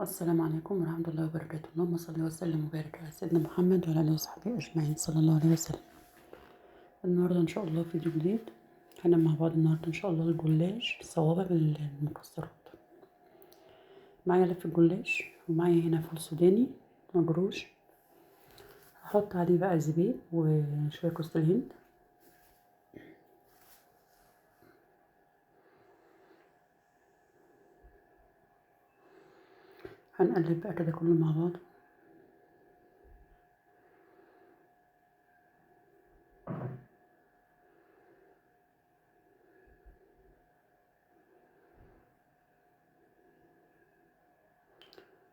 السلام عليكم ورحمة الله وبركاته. اللهم صل وسلم وبارك على سيدنا محمد وعلى آله وصحبه أجمعين، صلى الله عليه وسلم. النهارده إن شاء الله فيديو جديد، هنعمل مع بعض النهارده إن شاء الله الجلاش بالصوابع بالمكسرات. معايا لف الجلاش، ومعايا هنا فول سوداني مجروش، هحط عليه بقى زبيب وشوية جوز الهند. هنقلب بقى كده كله مع بعض.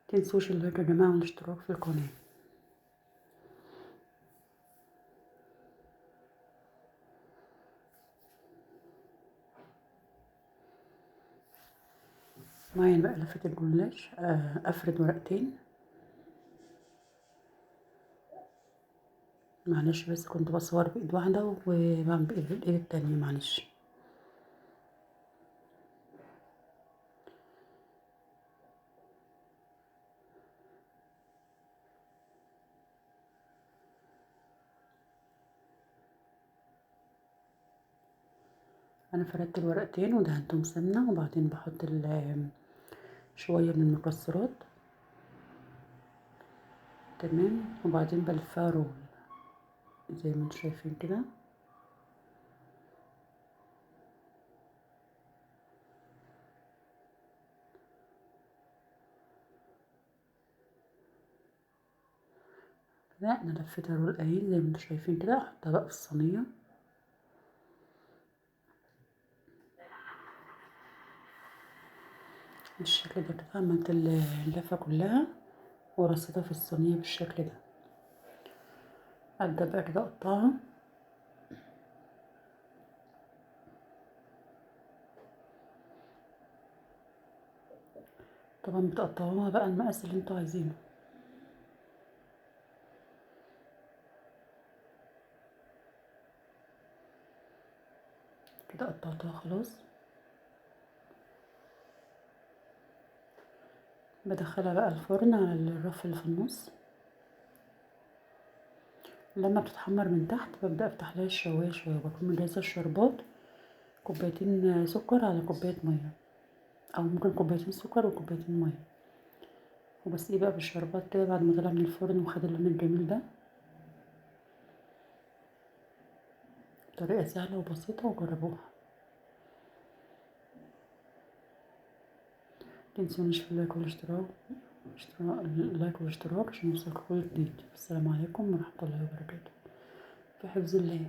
متنسوش اللايك يا جماعة والاشتراك في القناة. معايا بقى لفة الجلاش، افرد ورقتين، معلش بس كنت بصور بايد واحدة وبعمل بالايد التانية، معلش. انا فردت الورقتين ودهنتهم سمنة، وبعدين بحط شوية من المكسرات، تمام، وبعدين بلفها رول زي ما انتم شايفين كده. كده انا لفيتها رول اهي زي ما انتم شايفين كده. احطها بقى في الصينية. بالشكل ده كده عملت اللفة كلها ورصيتها في الصينية بالشكل ده. ابدأ بقى كده اقطعها. طبعا بتقطعوها بقى المقاس اللي انتوا عايزينه. كده قطعتها خلاص. بدخلها بقى الفرن على الرف اللي في النص. لما بتتحمر من تحت ببدأ افتح لها الشوايه شوية، وبكون مجهزة الشربات، كوبايتين سكر على كوباية مية، او ممكن كوبايتين سكر وكوبايتين مية، وبسقيه بقى بالشربات كده بعد ما طلع من الفرن وخد اللون الجميل ده. طريقه سهلة وبسيطة وجربوها. متنسونيش في اللايك والاشتراك، اللايك والاشتراك عشان يوصلكوا كل جديد. السلام عليكم ورحمة الله وبركاته. في حفظ الله.